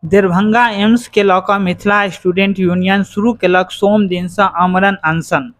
Darbhanga AIIMS के लऽ कऽ मिथिला स्टूडेंट यूनियन शुरू केलक सोम दिन से आमरण अनशन।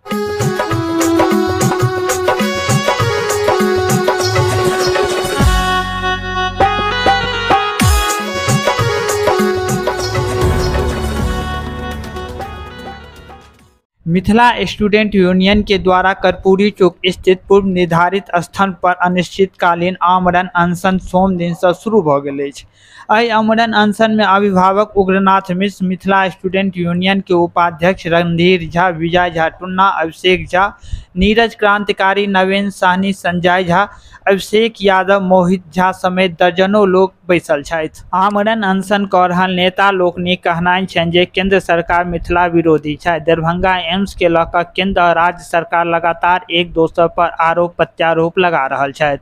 मिथिला स्टूडेंट यूनियन के द्वारा कर्पूरी चौक स्थित पूर्व निर्धारित स्थल पर अनिश्चितकालीन आमरण अनशन सोम दिन से शुरू भऽ गेल अछि। एहि आमरण अनशन में अभिभावक उग्रनाथ मिश्र, मिथिला स्टूडेंट यूनियन के उपाध्यक्ष रणधीर झा, विजय झा टुन्ना, अभिषेक झा, नीरज क्रांतिकारी, नवीन सहनी, संजय झा, अभिषेक यादव, मोहित झा समेत दर्जनों लोग बैसल छथि। आमरण अनशन कऽ रहल नेता लोकनिक कहनाइ छनि जे केंद्र सरकार मिथिला विरोधी छथि। दरभंगा एम्स के लऽ कऽ केंद्र और राज्य सरकार लगातार एक दोसर पर आरोप प्रत्यारोप लगा रहल छथि।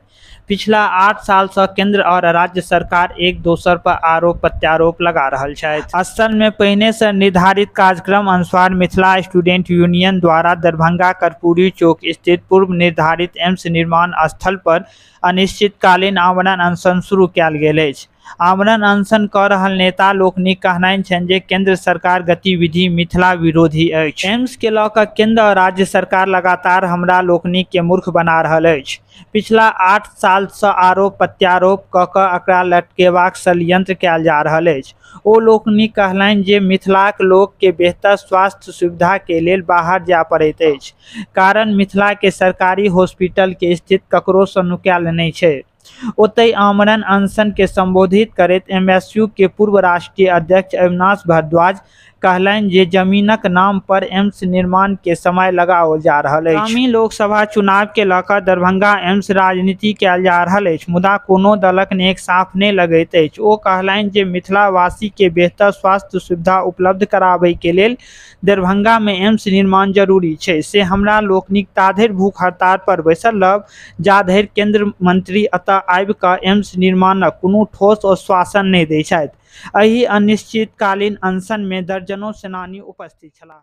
पिछला 8 साल से केंद्र और राज्य सरकार एक दोसर पर आरोप प्रत्यारोप लगा रहल छथि। असल में पहिने से निर्धारित कार्यक्रम अनुसार मिथिला स्टूडेंट यूनियन द्वारा दरभंगा कर्पूरी चौक स्थित पूर्व निर्धारित एम्स निर्माण स्थल पर अनिश्चितकालीन आमरण अनशन शुरू कयल गेल अछि। आमरण अनशन कऽ रहल नेता लोकनिक कहनाइ छनि जे केंद्र सरकार गतिविधि मिथिला विरोधी अछि। एम्स के लऽ कऽ केंद्र और राज्य सरकार लगातार हमरा लोकनिक के मूर्ख बना रहल अछि। पिछला 8 साल से आरोप प्रत्यारोप कऽ कऽ एकरा लटकेबाक षड्यंत्र कयल जा रहल अछि। ओ लोकनि कहलनि जे मिथिलाक लोक के बेहतर स्वास्थ्य सुविधा के लेल बाहर जाय पड़ैत अछि, कारण मिथिला के सरकारी हॉस्पिटल के स्थिति ककरो से नुकायल नहि छै। ओतहि आमरण अनशन के संबोधित करैत एमएसयू के पूर्व राष्ट्रीय अध्यक्ष अविनाश भारद्वाज कहलनि जे जमीनक नाम पर एम्स निर्माण के समय लगाओल जा रहल अछि। आगामी लोकसभा चुनाव के लऽ कऽ दरभंगा एम्स राजनीति कयल जा रहल अछि, मुदा कोनो दलक नेक साफ नहि लगैत अछि। ओ कहलनि जे मिथिलावासी के बेहतर स्वास्थ्य सुविधा उपलब्ध कराबय के लेल दरभंगा में एम्स निर्माण जरूरी छै, से हमरा लोकनिक ताधरि भूख हड़ताल पर बैसल रहब जाधरि केंद्र मंत्री एतऽ आबि कऽ एम्स निर्माणक कोनो ठोस आश्वासन नहि दै छथि। एहि अनिश्चितकालीन अनशन में दर्जनों सेनानी उपस्थित छलाह।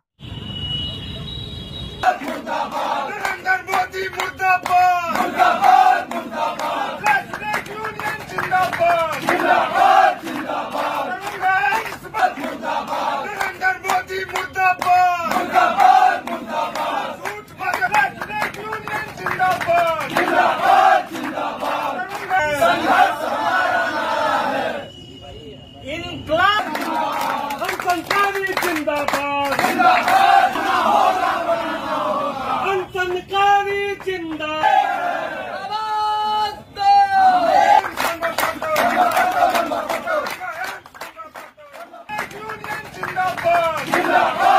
नरेंद्र मोदी मुर्दाबाद, मुर्दाबाद मुर्दाबाद, यूनियन जिंदाबाद, जिंदाबाद जिंदाबाद, मुर्दाबाद, नरेंद्र मोदी मुर्दाबाद, मुर्दाबाद मुर्दाबाद, यूनियन जिंदाबाद, जिंदाबाद जिंदाबाद, संघर्ष हमारा नारा है, इनकलाब अनशनकारी जिंदाबाद, जिंदाबाद, अनशनकारी जिंदाबाद। जिंदाबाद।